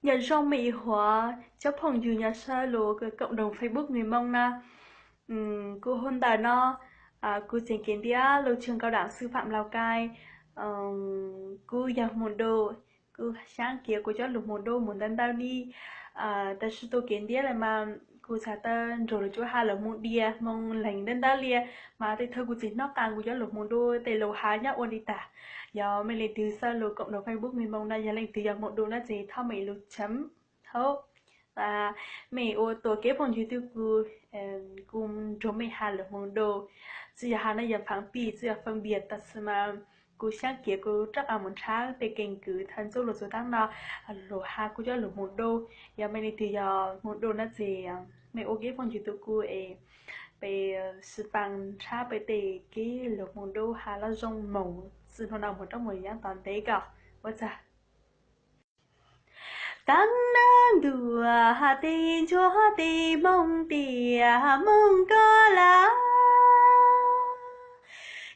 Nyob zoo me ib huam cov phooj ywg nyob sab lub cộng đồng Facebook người Mông na. Kuv hu ntawm no, kuv tseem kev ntiab lub trường cao đẳng sư phạm Lào Cai. Kuv yog Hmoob Dub, kuv xyaab kiag kuv cov lus Hmoob Dub mus ntau ntau li. Tam sim tus kev ntiab lawm mas kuv xav tau nrug lawv cov has lus Hmoob Diam Hmoob Lees ntau ntau li, mas tej thaum kuv tsis hnov qab kuv cov lus Hmoob Dub tej lus has nyob ua li cas. Yog mej leej twg xav lub cộng đồng Facebook người Mông no yog leej twg yog Hmoob Dub no ces thov mej lub chấm hauv, mej ua tus kev phooj ywg rau kuv, kuv nrug mej has lus Hmoob Dub. Tsis yog has no yog phân biệt, tsis yog phân biệt, tab sis mas kuv xyaab kiag kuv rov qab mus nrhab tej keeb kwm thawj ntxuv lus txuv taab no, lus has kuv cov lus Hmoob Dub. Yog mej leej twg yog Hmoob Dub no ces mej ua kev phooj ywg rau kuv es peb sib pab nrhab peb tej kev lus Hmoob Dub has los zoo moog txij hnub no mus rau mus yav tom ntej ko. Ua tsaug. Taag nab ntuj has tes ntsuab tes moog tias moog koj lawm.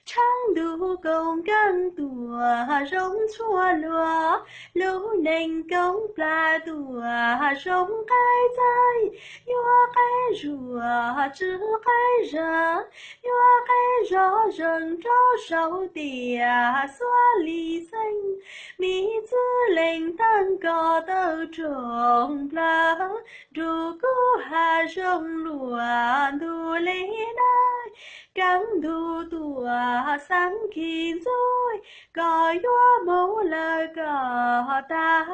Tshaab ntuj koom kaaj tuaj zoo tshuaj luag, lub neej koom plag tuaj zoo qaib txaij, yuav qaib zuag tsi qaib zag, yuav qaib zag zeeg rau saum tiaj xuab li xeeb. Miv txwv leej taag koj tawm roog plawg, nrug kuv has zoo luag ntug le nab. Kaaj ntug tuaj xaab khij ntxuj, koj yuav moog lawm koj taag,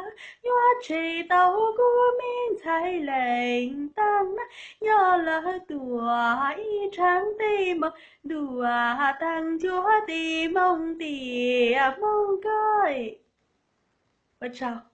yuav tseg tau kuv me ntxhais leej taag, nyob lawm tuaj ib rhaab tej moog ntuj taag ntsuab tej moog tias moog koj. Ua tsaug.